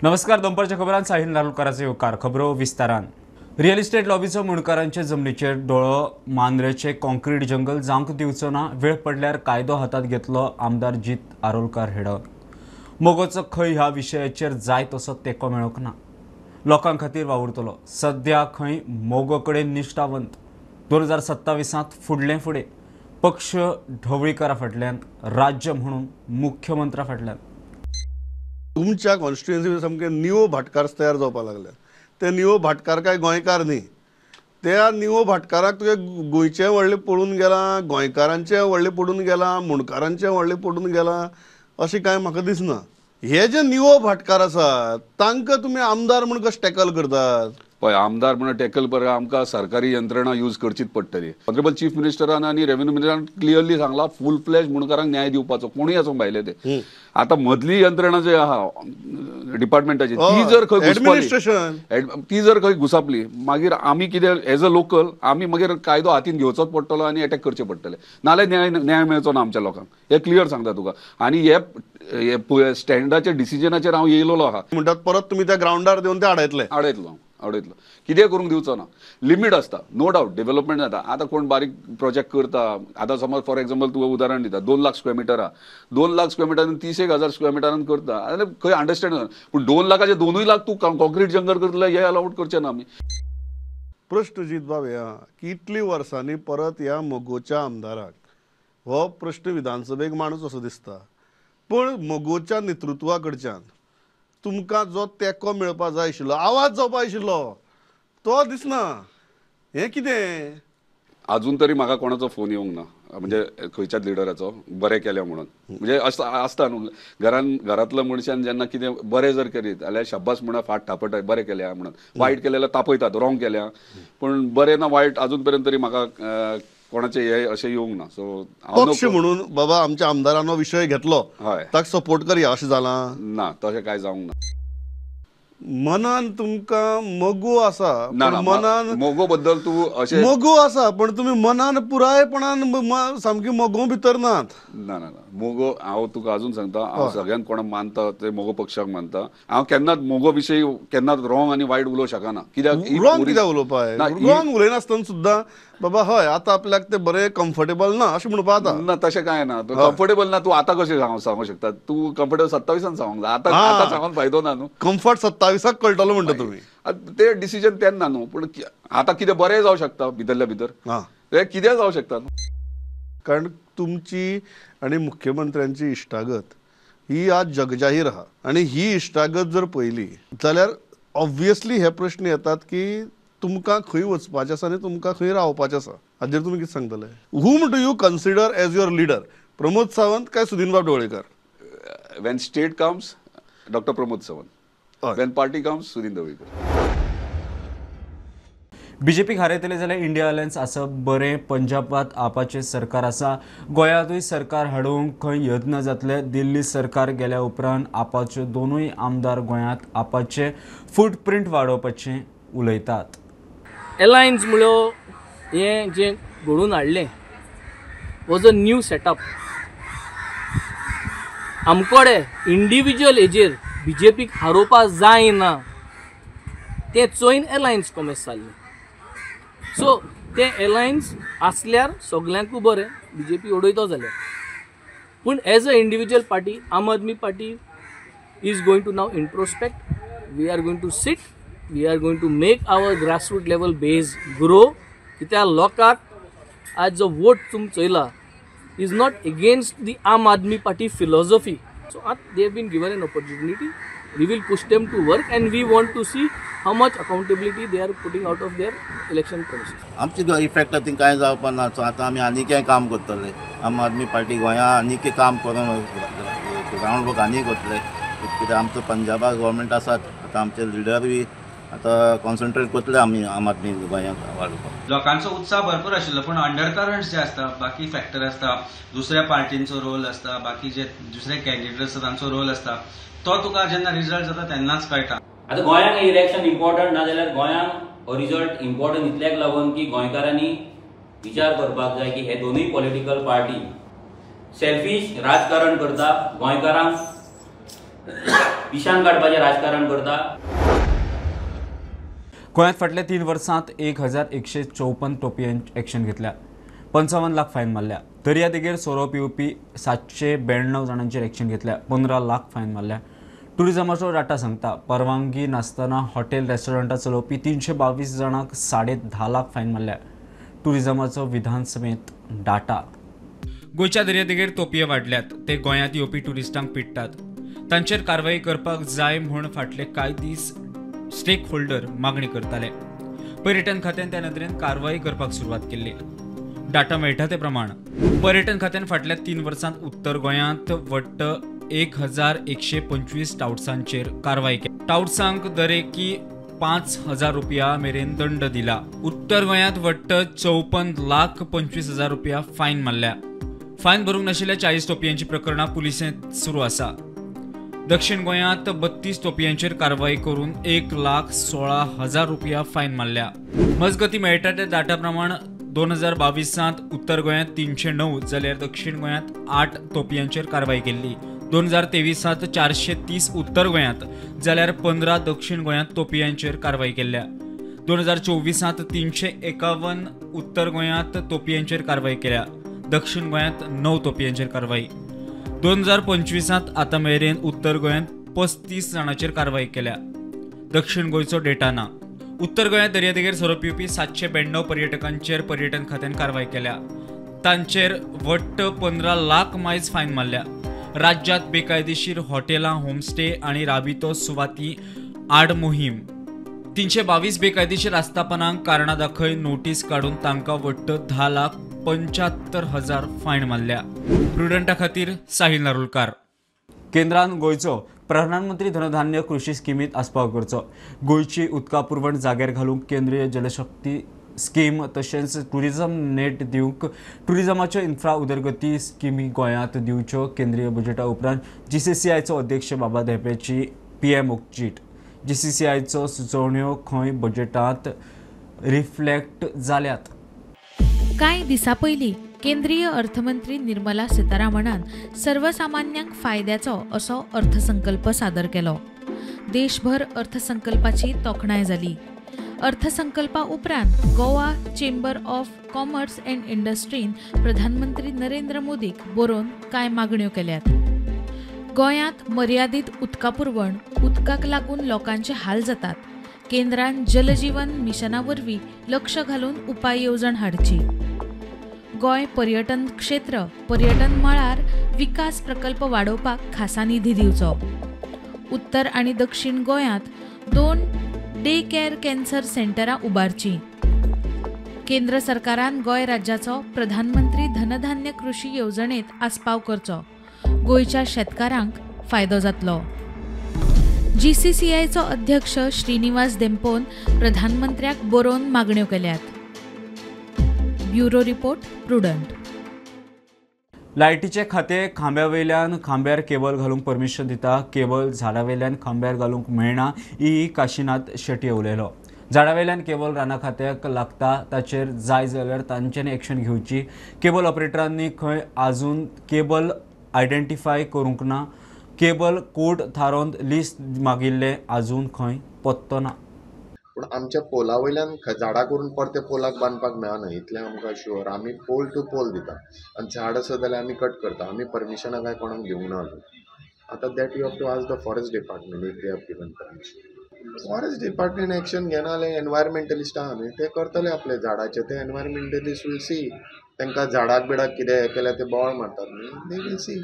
नमस्कार, दनपारच्या खबरांत साहिल नारुलकाराचो येवकार. खबरो विस्तारान. रियल इस्टेट लॉबीचो मुंडकारांचे जमनीचेर दोळो. मांद्रेचे कॉन्क्रीट जंगल जावंक दिवचो ना, वेळ पडल्यार कायदो हातात घेतलो आमदार जीत आरोलकार हेडो. मोगोचो खंय ह्या विशयाचेर जाय तसो तेंको मेळोंक ना. लोकां खातीर वावुरतलो. सद्या खंय मोगो कडेन निश्ठावंत. 2027 फुडलें फुडें पक्ष ढवळीकारा फाटल्यान, राज्य म्हणून मुख्यमंत्र्या फाटल्यान. तुमच्या कॉन्स्टिट्युएन्सी सामके निओ भाटकार तयार जावपाक लागले. ते निओ भाटकार काय गोंयकार न्ही. त्या निओ भाटकाराक तुवें गोंयचें व्हडलें पडून गेलां, गोंयकारांचें व्हडलें पडून गेलां, मुंडकारांचें व्हडलें पडून गेलां अशें कांय म्हाका दिसना. हे जे निओ भाटकार आसात तांकां तुमी आमदार म्हूण कशें टॅकल करतात? पळय, आमदार म्हणून टॅकल करपाक आमकां सरकारी यंत्रणा यूज करचीच पडटली. ऑनरेबल चीफ मिनिस्टरान आनी रेव्हेन्यू मिनिस्टरान क्लियरली सांगला, फूल फ्लॅज मुंडकारांक न्याय दिवपाचो, कोणूय आसूं भायले ते. आतां मदली यंत्रणा जी आहा डिपार्टमेंटाची ती जर खंय घुसपली, ती जर खंय घुसापली मागीर आमी कितें एज अ लोकल आमी मागीर कायदो हातीन घेवचोच पडटलो आनी एटॅक करचे पडटले. नाल्यार न्याय मेळचो ना आमच्या लोकांक. हें क्लियर सांगता तुका. आनी हे स्टँडाच्या डिसिजनाचेर हांव येयलेलो आहा. म्हणटात परत तुमी त्या ग्रावंडार देवन ते आडयतले. आडयतलो आडयतलो. कितें करूंक दिवचो ना. लिमीट आसता, नो डावट डेव्हलपमेंट जाता. आतां कोण बारीक प्रोजेक्ट करता, आतां समज फॉर एग्जाम्पल तुका उदाहरण दिता, 2 लाख स्क्वेअर मिटर आहा, 2 लाख स्क्वेअर मिटरान 30,000 स्क्वेअर मिटरान करता जाल्यार खंय अंडरस्टँड जाता. पूण 2 लाखाचे 2 लाख तूं कॉन्क्रीट जंगल करतले हे अलावड करचे ना आमी. प्रश्न जीत बाब ह्या की इतली वर्सांनी परत ह्या मगोच्या आमदाराक हो प्रश्न विधानसभेक मांडूच असो दिसता. पूण मगोच्या नेतृत्वा कडच्यान तुमकां जो तेंको मेळपा जाय आशिल्लो, आवाज जावपा आशिल्लो, तो दिसना. हें कितें? अजून तरी म्हाका कोणाचो फोन येवंक ना, म्हणजे खंयच्याच लिडराचो बरें केलें म्हणून. म्हणजे आसता न्हू घरान, घरांतल्या मनशान जेन्ना कितें बरें जर करीत जाल्यार शाब्बास म्हणा, फाट थापट, बरें केलें म्हणून. वायट केलें जाल्यार तापयतात, रॉंग केल्या. पूण बरें ना वायट अजून पर्यंत तरी म्हाका कोणाचें हे अशें येवंक ना. सो पक्ष म्हणून बाबा आमच्या आमदारान विशय घेतलो, हय, ताका सपोर्ट करया अशें जालां ना, तशें कांय जावंक ना. मनान तुमकां मगो आसा, मनान मगो बद्दल तूं अशें मगो आसा, पण तुमी मनान पुरायपणान सामकी मगो भितर नात. ना ना ना, मगो हांव तुका अजून सांगता, हांव सगळ्यांक कोणाक मानता ते मगो पक्षाक मानता. हांव केन्नाच मगो विशयी केन्नाच रॉंग आनी वायट उलोवंक शकना. कित्याक रॉंग कित्याक उलोवपाक? रॉंग उलयनासतना सुद्दां बाबा हय आतां आपल्याक ते बरें कम्फर्टेबल ना अशें म्हणपा जाता. ना, तशें कांय ना. कम्फर्टेबल ना तूं आतां कशें सांगूंक शकता? तूं कम्फर्टेबल 27 सांगूंक जाय. आतां आतां सांगून फायदो ना न्हू. कम्फर्ट 27 कळटलो म्हणटा तुमी. ते डिसिजन तेन्ना न्हू. पूण आतां कितें बरें जावं शकता भितरल्या भितर, तें कितें जावं शकता न्हू. कारण तुमची आनी मुख्यमंत्र्यांची इश्टागत ही आज जगजाहीर आहा आनी ही इश्टागत जर पळयली जाल्यार ऑब्वियसली हे प्रश्न येतात की तुमकां खंय वचपाचें आसा आनी तुमकां खंय रावपाचें आसा. हाजेर तुमी कितें सांगतले? Whom do you consider as your leader, Pramod Sawant काय सुदिनबाब Dhavalikar? When state comes doctor Pramod Sawant, when party comes Sudin Dhavalikar. बीजेपीक हारयतले जाल्यार इंडिया अलायन्स आसप बरें. पंजाबात आपाचें सरकार आसा, गोंयांतूय सरकार हाडूंक खंय यत्न जातले. दिल्ली सरकार गेल्या उपरांत आपाच्यो दोनूय आमदार गोंयांत आपाचे फुटप्रिंट वाडोवपाचें उलयतात. एलायन्स म्हळ्यो हें जें घडोवन हाडलें वॉज अ न्यू सेटअप. आमकोडे इंडिविज्युअल हेजेर बीजेपीक हारोवपा जायना तें चोयन एलायन्स कॉमेस जाल्लें. सो तें एलायन्स आसल्यार सगल्यांकूय बरें, बीजेपी उडयतो जाल्यार. पूण as a individual party Aam Aadmi party is going to now introspect. We are going to sit, we are going to make our grassroot level base grow. कित्याक लोकांक आज जो वोट तुमी चोयला is not against the Aam Aadmi party philosophy. So they have been given an opportunity. We will push them to work and we want to see how much accountability they are putting out of their election promises. आमचे effect ती कांय जावपा ना. So आतां आमी आनीक काम करतले. आम आदमी पार्टी गोंया आनीक काम करून ग्रावंड वर्क आनीक वतले. कित्याक आमचो पंजाबा गव्हर्मेंट आसात, आतां आमचे लिडर बी आतां कॉन्सन्ट्रेट करतले आमी आम आदमी गोंयांत वाडोवपाक. लोकांचो उत्साह भरपूर आशिल्लो, पूण अंडरकरंट्स जे आसता, बाकी फॅक्टर आसता, दुसऱ्या पार्टींचो रोल आसता, बाकी जे दुसरे कॅन्डिडेट आसता तांचो रोल आसता, तो तुका जेन्ना रिजल्ट जाता तेन्नाच कळटा. आतां गोंयांक इलेक्शन इम्पॉर्टंट ना जाल्यार गोंयांक हो रिजल्ट इम्पॉर्टंट इतल्याक लागून की गोंयकारांनी विचार करपाक जाय की हे दोनूय पॉलिटिकल पार्टी सेल्फीश राजकारण करता, गोंयकारांक पिशान काडपाचें राजकारण करता. गोंयांत फाटल्या 3 वर्सांत 1154 टोपी एक्शन घेतल्या, 55 लाख फायन मारल्या. दर्यादेगेर सोरो पिवपी 792 जाणांचेर एक्शन घेतल्या, 15 लाख फायन मारल्या. टुरिजमाचो डाटा सांगता परवानगी नासतना हॉटेल रेस्टॉरंटां चलोवपी 322 जाणांक 10.5 लाख फायन मारल्या. टुरिजमाचो विधानसभेंत डाटा. गोंयच्या दर्यादेगेर तोपये वाडल्यात, ते गोंयांत येवपी ट्युरिस्टांक पिडटात. तांचेर कारवाई करपाक जाय म्हूण फाटले कांय दीस स्टेक होल्डर मागणी करताले. पर्यटन खात्यान त्या नदरेन कारवाई करपाक सुरवात केल्ली. डाटा मेळटा ते प्रमाण पर्यटन खात्यान फाटल्या 3 वर्सांत उत्तर गोंयांत वट्ट 1125 टावट्सांचेर कारवाई केली. टावट्सांक दरेकी 5,000 रुपया मेरेन दंड दिला. उत्तर गोंयांत वट्ट 54,25,000 रुपया फायन मारल्या. फायन भरूंक नाशिल्ल्या 40 टोपयांची प्रकरणां पुलिसेंत सुरू आसा. दक्षिण गोंयांत 32 टोपयांचेर कारवाई करून 1,16,000 रुपया फायन मारल्या. मजगती मेळटा त्या डाटा प्रमाण 2022 उत्तर गोंयांत 309 जाल्यार दक्षिण गोंयांत 8 टोपयांचेर कारवाई केल्ली. 2023 430 उत्तर गोंयांत जाल्यार 15 दक्षिण गोंयांत टोपयांचेर कारवाई केल्या. 2024 351 उत्तर गोंयांत टोपयांचेर कारवाई केल्या, दक्षिण गोंयांत 9 टोपयांचेर कारवाई. 2025 आतां मेरेन उत्तर गोंयांत 35 जाणांचेर कारवाई केल्या. दक्षिण गोंयचो डेटा ना. उत्तर गोंयांत दर्यादेगेर सोरो पिवपी 792 पर्यटकांचेर पर्यटन खात्यान कारवाई केल्या. तांचेर वट्ट 15 लाख मायज फायन मारल्या. राज्यांत बेकायदेशीर हॉटेलां, होमस्टे आनी राबितो सुवाती आड मोहीम. 322 बेकायदेशीर आस्थापनांक कारणां दाखय नोटीस काडून तांकां वट्ट 10,75,000 फायन मारल्या. प्रुडंटा खातीर साहिल नारुलकार. केंद्रान गोंयचो प्रधानमंत्री धनधान्य कृषी स्किमींत आस्पाव करचो. गोंयची उदका पुरवण जाग्यार घालूंक केंद्रीय जलशक्ती स्कीम तशेंच टुरिजम नेट दिवंक टुरिजमाच्यो इन्फ्रा उदरगती स्किमी गोंयांत दिवच्यो. केंद्रीय बजेटा उपरांत जीसीसीआयचो अध्यक्ष बाबा धेंपेची पीएमओक चीट. जीसीसीआयचो सुचोवण्यो खंय बजेटांत रिफ्लेक्ट जाल्यात. कांय दिसां पयलीं केंद्रीय अर्थमंत्री निर्मला सीतारामनान सर्वसामान्यांक फायद्याचो असो अर्थसंकल्प सादर केलो. देशभर अर्थसंकल्पाची तोखणाय जाली. अर्थसंकल्पा उपरांत Goa chamber of commerce and इंडस्ट्रीन प्रधानमंत्री नरेंद्र मोदीक बरोवन कांय मागण्यो केल्यात. गोंयांत मर्यादीत उदका पुरवण, उदकाक लागून लोकांचे हाल जातात. केंद्रान जलजीवन मिशना वरवीं लक्ष घालून उपाय येवजण हाडची. गोंय पर्यटन क्षेत्र, पर्यटन मळार विकास प्रकल्प वाडोवपाक खासा निधी दिवचो. उत्तर आनी दक्षिण गोंयांत 2 डे केअर कॅन्सर सेंटरां उबारचीं. केंद्र सरकारान गोंय राज्याचो प्रधानमंत्री धनधान्य कृषी येवजणेंत आस्पाव करचो. गोंयच्या शेतकारांक फायदो जातलो. जीसीसीआयचो अध्यक्ष श्रीनिवास धेंपोन प्रधानमंत्र्याक बरोवन मागण्यो केल्यात. Bureau report, Prudent. लायटीचे खाते खांब्या वयल्यान खांब्यार केबल घालूंक परमिशन दिता, केबल झाडा वयल्यान खांब्यार घालूंक मेळना, ई काशीनाथ शेट्टी उलयलो. झाडा वयल्यान केबल राना खात्याक लागता, ताचेर जाय जाल्यार तांच्यानी एक्शन घेवची. केबल ऑपरेटरांनी खंय आजून केबल आयडेंटिफाय करूंक ना. केबल कोड थारोवन लिस्ट मागिल्लें आजून खंय पत्तो ना. पूण आमच्या पोला वयल्यान झाडां करून परते पोलाक बांदपाक मेळना इतलें आमकां शुअर. आमी पोल टू पोल दिता आनी झाड आसत जाल्यार आमी कट करता. आमी परमिशनां कांय कोणाक दिवंक ना अजून. आतां that you have to ask the forest department if they have given permission. Forest department action घेना जाल्यार एनवायरमेंटलिस्ट आहा न्ही, ते करतले आपले झाडाचे. ते एनवायरमेंटलिस्ट will see तांकां झाडाक बिडाक कितें हें केल्यार ते बोवाळ मारतात न्ही, they will see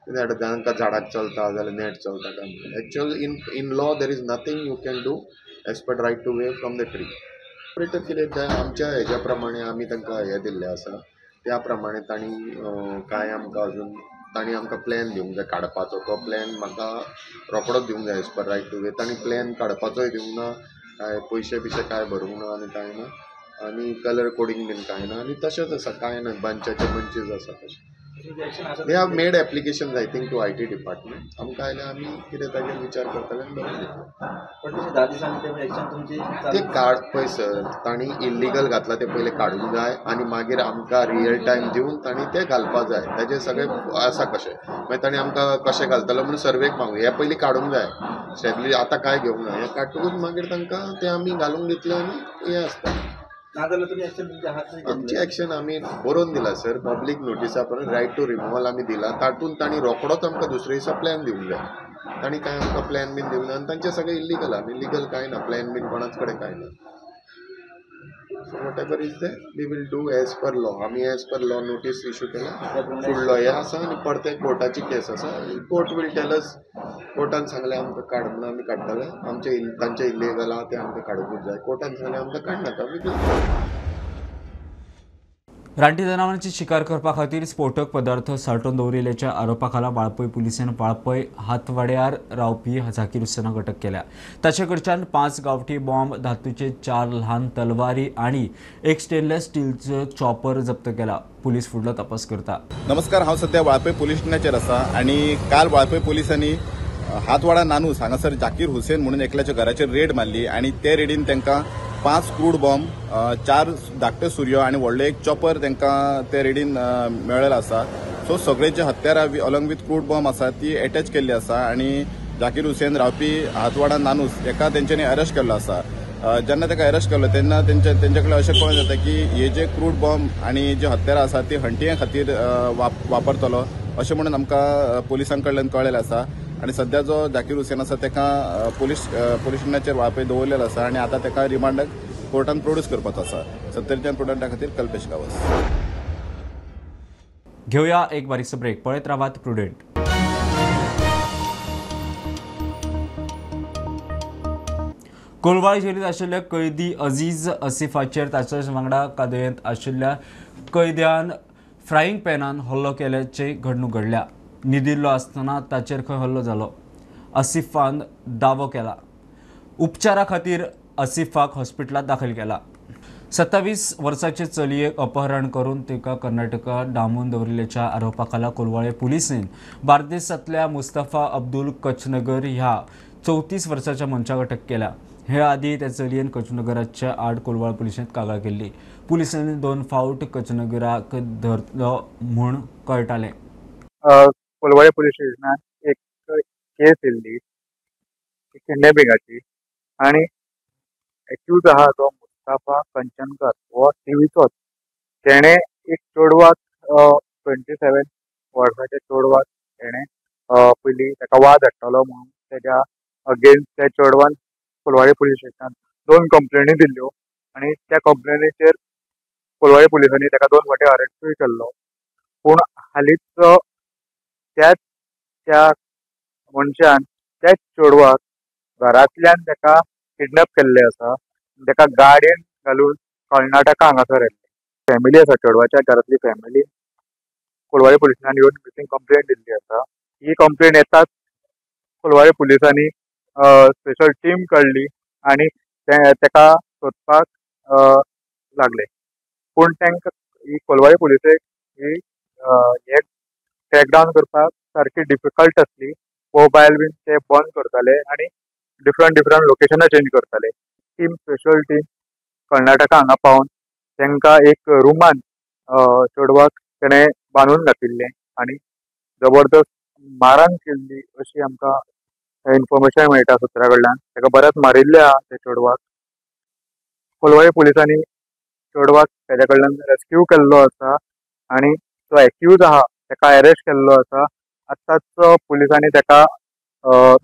तांकां झाडाक चलता जाल्यार नेट चलता काय. Actual in law there is nothing you can do as per right to way from the tree. Operator कितें आमच्या हेज्या प्रमाणे आमी तांकां हें दिल्लें आसा त्या प्रमाणे तांणी कांय आमकां अजून तांणी आमकां प्लॅन दिवंक जाय काडपाचो. तो प्लॅन म्हाका रोखडोच दिवंक जाय as per right to way. तांणी प्लॅन काडपाचोय दिवंक ना, कांय पयशे बिशे कांय भरूंक ना आनी कांय ना, आनी कलर कोडींग बीन कांय ना, आनी तशेंच आसा कांय ना, बंचाचे बंचीस आसा तशें. They have made applications I think to IT department. आमकां आयल्यार आमी कितें ताजेर विचार करतले आनी बरोवन दितले. पण तशें 10 दिसांनी ते एक्शन तुमची ते काड पळय सर, तांणी इल्लिगल घातला ते पयलें काडूंक जाय आनी मागीर आमकां रियल टायम दिवन तांणी ते घालपा जाय. ताजें सगळें आसा कशें, मागीर तांणी आमकां कशें घालतलो म्हणून सर्वेक मागूं. हें पयलीं काडूंक जाय स्टेबली, आतां कांय घेवंक ना. हें काडटकूच मागीर तांकां तें आमी घालूंक दितले आनी हें आसता. आमची एक्शन आमी बरोवन दिला सर, पब्लीक नोटिसा पर्यंत रायट टू रिमुवल आमी दिला. तातूंत तांणी रोखडोच आमकां दुसरे दिसा प्लॅन दिवंक जाय. तांणी कांय आमकां प्लॅन बीन दिवंक ना आनी तांचें सगळें इल्लिगल. आमी लिगल कांय ना, प्लॅन बीन कोणाच कडेन कांय ना. So whatever is there we will do as per law. आमी as per law notice issue केला, फुडलो हें आसा आनी परतें कोर्टाची केस आसा. कोर्ट will tell अस. कोर्टान सांगलें आमकां काड म्हणून आमी काडटले. आमचे तांचे इल्लिगल आहा तें आमकां काडुंकूच जाय. कोर्टान सांगलें आमकां काडनाका. रानटी जनावरांची शिकार करपा खातीर स्फोटक पदार्थ सांठोवन दवरिल्ल्याच्या आरोपा खाला वाळपय पुलिसेन वाळपय हातवाड्यार रावपी झाकीर हुसेनाक अटक केल्या. ताचे कडच्यान 5 गांवठी बॉम्ब, धातूचे 4 ल्हान तलवारी आनी एक स्टेनलेस स्टीलचो चॉपर जप्त केला. पुलीस फुडलो तपास करता. नमस्कार, हांव सध्या वाळपय पुलीस स्टेशनाचेर आसा आनी काल वाळपय पुलिसांनी हातवाडा नानूस हांगासर जाकीर हुसेन म्हणून एकल्याच्या घराचेर रेड मारली आनी ते रेडीन तांकां 5 क्रूड बॉम्ब, 4 धाकटे सुरयो आनी व्हडलो एक चॉपर तांकां ते रेडीन मेळ्ळेलो आसा. सो सगळे जे हत्यारां अलॉंग विथ क्रूड बॉम्ब आसा ती एटॅच केल्ली आसा आनी जाकीर हुसेन रावपी हातवाडा नानूस हेका तेंच्यांनी अरेस्ट केल्लो आसा. जेन्ना ताका अरेस्ट केल्लो तेन्ना तेंचे कडेन अशें कळोन येता की हे जे क्रूड बॉम्ब आनी जे हत्यारां आसा ती हंटिंगा खातीर वापरतलो अशें म्हणून आमकां पुलिसां कडल्यान कळ्ळेलें आसा. आनी सध्या जो जाकीर हुसेन आसा ताका पुलीस स्टेशनाचेर वाळपय दवरलेलो आसा आनी आतां ताका रिमांडाक कोर्टान प्रोड्यूस करपाचो आसा. 70 प्रुडंटा खातीर कल्पेश गांवस. घेवया एक बारीकसो ब्रेक. पळयत रावात प्रुडंट. कोलवाळ जेलींत आशिल्ल्या कैदी अजीज असिफाचेर ताच्याच वांगडा कादयेंत आशिल्ल्या कैद्यान फ्रायिंग पॅनान हल्लो केल्याची घडणूक घडल्या. न्हिदिल्लो आसतना ताचेर खंय हल्लो जालो. आसिफान दावो केला. उपचारा खातीर आसिफाक हॉस्पिटलांत दाखल केला. 27 वर्साचे चलयेक अपहरण करून तिका कर्नाटका डांबून दवरिल्ल्याच्या आरोपा खाला कोलवाळे पुलिसेन बार्देसांतल्या मुस्तफा अब्दुल कचनगर ह्या 34 वर्साच्या मनशाक अटक केल्या. हे आदी त्या चलयेन कचनगराच्या आड कोलवाळ पुलिशेंत कागाळ केल्ली. पुलिसांनी 2 फावट कचनगराक धरलो म्हूण कळटालें. कोलवाळे पुलीस स्टेशनान एक केस येयल्ली किडनॅपिंगाची आनी एक्यूज आहा तो मुस्ताफा कंचनकर हो टिवीचोच. तेणें एक चेडवाक 27 वर्साच्या चेडवाक तेणें पयलीं ताका वाद हाडटलो म्हणून तेज्या अगेन्स्ट त्या चेडवान कोलवाळे पुलीस स्टेशनान 2 कंप्लेनी दिल्ल्यो आनी त्या कंप्लेनीचेर कोलवाळे पुलिसांनी ताका 2 फावटी अरेस्टूय केल्लो. पूण हालींच त्याच त्या मनशान त्याच चेडवाक घरांतल्यान ताका किडनॅप केल्लें आसा. ताका गाडयेन घालून कर्नाटका हांगासर येल्ले. फॅमिली आसा चेडवाच्या घरांतली फॅमिली कोलवाळे पुलिसांनी येवन मिसींग कंप्लेन दिल्ली आसा. ही कंप्लेन येताच कोलवाळे पुलिसांनी स्पेशल टीम काडली आनी ताका सोदपाक लागले. पूण तांकां ही कोलवाळे पुलिसेक ही हे ट्रॅक डावन करपाक सारकी डिफिकल्ट आसली. मोबायल बीन ते बंद करताले आनी डिफरंट डिफरंट लोकेशनां चेंज करताले. टीम स्पेशल टीम कर्नाटका हांगा पावन तांकां एक रुमान चेडवाक तेणें बांदून घातिल्लें आनी जबरदस्त मारान केल्ली अशी आमकां इन्फॉर्मेशन मेळटा सुत्रा कडल्यान. ताका बऱ्याच मारिल्लें आहा त्या चेडवाक. कोलवाळे पुलिसांनी चेडवाक तेज्या कडल्यान रेस्क्यू केल्लो आसा आनी तो एक्यूज आहा ताका अरेस्ट केल्लो आसा. आतांच पुलिसांनी ताका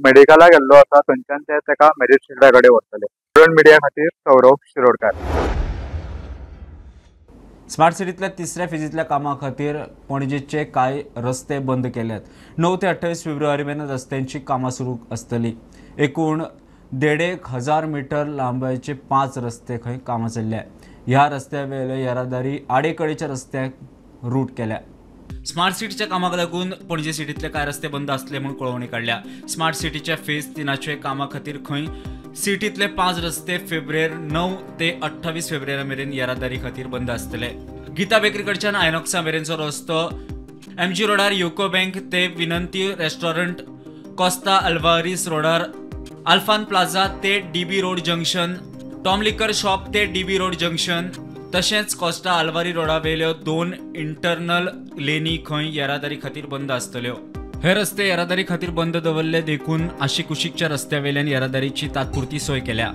मेडिकलाक गेल्लो आसा. थंयच्यान ते ताका मॅजिस्ट्रेटा कडेन व्हरतले. प्रुडंट मिडिया खातीर सौरभ शिरोडकार. स्मार्ट सिटींतल्या तिसऱ्या फेजींतल्या कामा खातीर पणजेचे कांय रस्ते बंद केल्यात. 9 ते 28 फेब्रुवारी मेरेन रस्त्यांची कामां सुरू आसतली. एकूण 1,500 मिटर लांबायेचे 5 रस्ते खंय कामां चल्ल्या. ह्या रस्त्या वयले येरादारी आडेकडेच्या रस्त्याक रूट केल्या. स्मार्ट सिटीच्या कामाक लागून पणजे सिटींतले कांय रस्ते बंद आसले म्हूण कळोवणी काडल्या. स्मार्ट सिटीच्या फेज 3 कामा खातीर खंय सिटींतले 5 रस्ते फेब्रुवारी 9 ते 28 फेब्रुवारी मेरेन येरादारी खातीर बंद आसतले. गीता बेकरी कडच्यान आयनॉक्सा मेरेनचो रस्तो, एमजी रोडार युको बँक ते विनंती रेस्टॉरंट, कोस्ता अल्वारीस रोडार अल्फान प्लाझा ते DB road junction, Tom liquor shop ते डीबी रोड जंक्शन, तशेंच कोस्टा आल्वारी रोडावेल्यो 2 इंटरनल लेनी खंय येरादारी खातीर बंद आसतल्यो. हे रस्ते येरादारी खातीर बंद दवरले देखून आशिकुशीकच्या रस्त्यावेल्यान येरादारीची तात्पुरती सोय केल्या.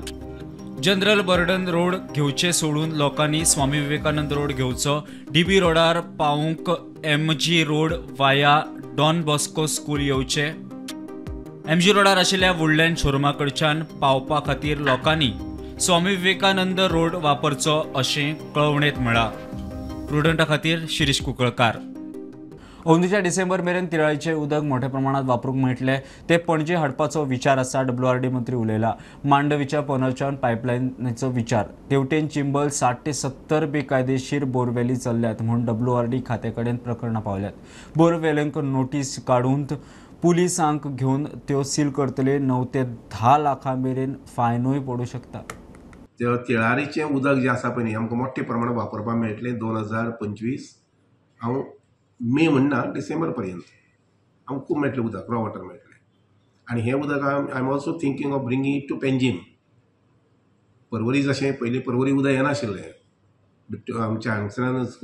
जनरल बर्डन रोड घेवचे सोडून लोकांनी स्वामी विवेकानंद रोड घेवचो. डीबी रोडार पावूंक MG road via Don Bosco school येवचे. एमजी रोडार आशिल्ल्या वुडलँड शोरुमा कडच्यान पावपा खातीर लोकांनी स्वामी विवेकानंद रोड वापरचो अशें कळोवणेंत म्हळां. प्रुडंटा खातीर शिरीष कुंकळकार. अंदूच्या डिसेंबर मेरेन तिळाईचें उदक मोठ्या प्रमाणात वापरूंक मेळटलें ते पणजे हाडपाचो विचार आसा, डब्ल्यूआरडी मंत्री उलयला. मांडवीच्या पोनरच्यान पायपलायनीचो विचार. तेवटेन चिंबल 60 ते 70 बेकायदेशीर बोरवेली चल्ल्यात म्हूण डब्ल्यूआरडी खात्या कडेन प्रकरणां पावल्यात. बोरवेल्यांक नोटीस काडून पुलिसांक घेवन त्यो सील करतले. 9 ते 10 लाखां मेरेन फायनूय पडूं शकता. तिळारीचें उदक जें आसा पळय न्ही आमकां मोठ्या प्रमाणात वापरपाक मेळटलें 2025 हांव मे म्हणना डिसेंबर पर्यंत आमकां खूब मेळटलें उदक, रॉ वॉटर मेळटलें. आनी हें उदक I am also thinking of bringing it to Panjim. Porvorim जशें पयलीं पर्वरी उदक येनाशिल्लें, आमच्या हांगसरानच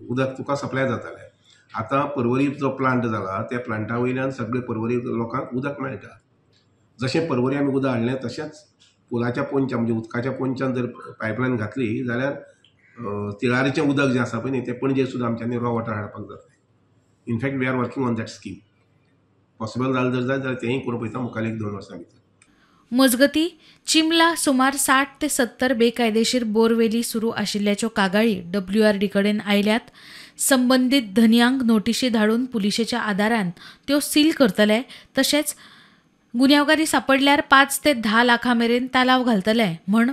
उदक तुका सप्लाय जातालें. आतां पर्वरी जो प्लांट जाला त्या प्लांटा वयल्यान सगळे पर्वरी लोकांक उदक मेळटा. जशें पर्वरी आमी उदक हाडलें तशेंच पुलाच्या पोंच्यान म्हणजे उदकाच्या पोंच्यान जर पायपलायन घातली जाल्यार तिळारीचें उदक जें आसा पळय न्ही तें पणजे सुद्दां आमच्यांनी रॉ वॉटर हाडपाक जातलें. In fact we are working on that scheme. Possible जालें जर जाय जाल्यार तेंय करूंक पळयता मुखार 1-2 वर्सां भितर. मजगती चिमला सुमार 60 ते 70 बेकायदेशीर बोरवेली सुरू आशिल्ल्याच्यो कागाळी डब्ल्यूआरडी कडेन आयल्यात. संबंदीत धनयांक नोटिशी धाडून पुलिशेच्या आदारान त्यो सील करतले. तशेंच गुन्यांवकारी सापडल्यार 5 ते 10 लाखां मेरेन तालाव घालतले म्हण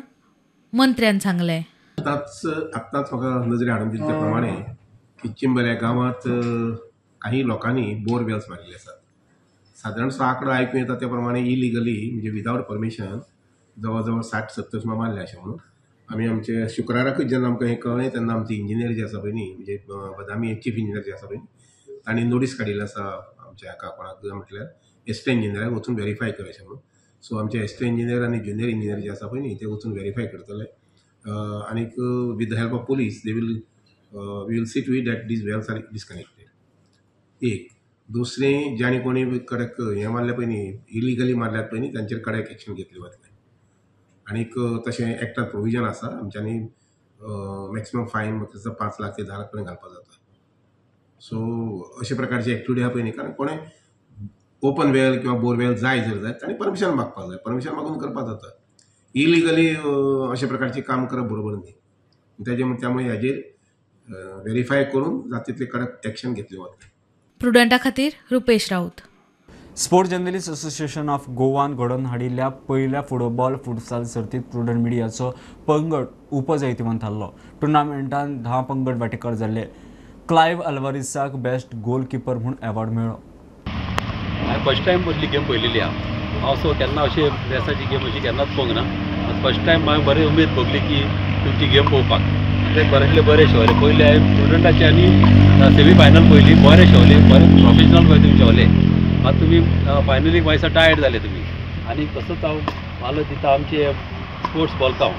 मंत्र्यान सांगलें. आत्ताच म्हाका नजरे हाडून दिले त्या प्रमाणे की चिंबल ह्या गांवांत काही लोकांनी बोरवेल्स मारिल्ले आसात. सादारणसो आंकडो आयकूं येता त्या प्रमाणे इलिगली म्हणजे विदावट परमिशन जवळ जवळ 60-70 सुमार मारले अशें म्हणून आमी आमचे शुक्राराकूच जेन्ना आमकां हें कळ्ळें तेन्ना आमचे इंजिनियर जे आसा पळय न्ही म्हणजे बदामी चीफ इंजिनियर जे आसा पळय तांणी नोटीस काडिल्ली आसा आमच्या हाका कोणाक म्हटल्यार एसिस्टंट इंजिनियराक वचून वेरीफाय कर अशें म्हणून. सो आमचे एसिस्टंट इंजिनियर आनी ज्युनियर इंजिनियर जे आसा पळय न्ही ते वचून वेरीफाय करतले आनीक with the help of police they will we will see to it that these wells are disconnected. एक दुसरें जाणी कोणी कडक हें मारलें पळय न्ही इलिगली मारल्यात पळय न्ही तांचेर कडक एक्शन घेतली वतलें. आनीक तशें एक्टान प्रोविजन आसा आमच्यांनी मॅक्सिमम फायन म्हाका 5 लाख ते 10 लाख पर्यंत घालपाक जाता. सो अशे प्रकारची एक्टिविटी आहा पळय न्ही कारण कोणें ओपन वेल किंवा बोरवेल जाय जर जाय ताणें परमिशन मागपाक जाय, परमिशन मागून करपाक जाता. इलिगली अशे प्रकारचें काम करप बरोबर न्ही. तेजे त्यामुळे हाजेर वेरीफाय करून जाता तितलें कडक एक्शन घेतलें वतलें. प्रुडंटा खातीर Rupesh Raut. Sport journalist association of गोवान घडोवन हाडिल्ल्या पयल्या फुटबॉल फुटसाल सर्तींत प्रुडंट मिडियाचो पंगड उपजैतिवंत थारलो. टुर्नामेंटान 10 पंगड वांटेकार जाल्ले. क्लायव्ह अल्वारीसाक बेस्ट गोल किपर म्हूण अवॉर्ड मेळ्ळो. हांवें फर्स्ट टायम असली गेम पळयलेली आहा. हांव सो केन्ना अशी रेसाची गेम अशी केन्नाच पळोवंक ना. फर्स्ट टायम हांवें बरी उमेद भोगली की तुमची गेम पळोवपाक. ते बरेंतले बरे शोवले. पयले हांवें स्टुडंटाचे आनी सेमी फायनल पळयली, बरे शोवले, बरे प्रोफेशनल पळय तुमी शोवले. मात तुमी फायनलीक मातसो टायर्ड जाले तुमी. आनी तसोच हांव मालो दिता आमचे स्पोर्ट्स बोलकांव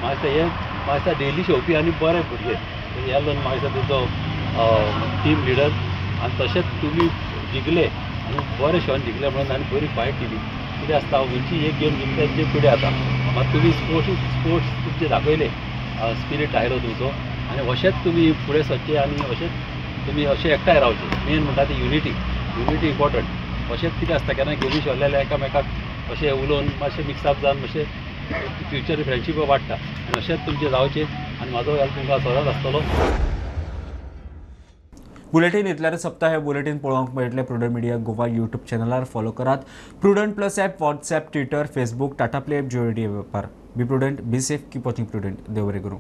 म्हाका हे म्हाका डेली शोवपी आनी बरे भुरगे हे लोन म्हाका तुजो टीम लिडर. आनी तशेंच तुमी जिखले आनी बरे शोन जिखले म्हणून आनी बरी फायट दिली. कितें आसता खंयची एक गेम जिखता तेजे फुडें जाता. मात तुमी स्पोर्ट्स तुमचे दाखयले, स्पिरीट आयलो तुमचो आनी अशेंच तुमी फुडें सरचे आनी अशेंच तुमी अशें एकठांय रावचे. मेन म्हणटा ती युनिटी, युनिटी इम्पॉर्टंट. अशेंच कितें आसता केन्ना गेमी शोले जाल्यार एकामेकाक अशें उलोवन मातशें मिक्सअप जावन मातशें फ्युचर फ्रेंडशीप वाडटा. आनी अशेंच तुमचें जावचें आनी म्हाजो हेल्प तुमकां सदांच आसतलो. बुलेटीन इतल्यार सप्ताह हे बुलेटीन पळोवंक मेळटलें प्रुडंट मिडिया गोवा यूट्यूब चॅनलार फॉलो करात. Prudent plus app, WhatsApp, Twitter, Facebook, Tata play app, Jio radio वेपार. Be prudent, be safe, keep watching Prudent. देव बरें करूं.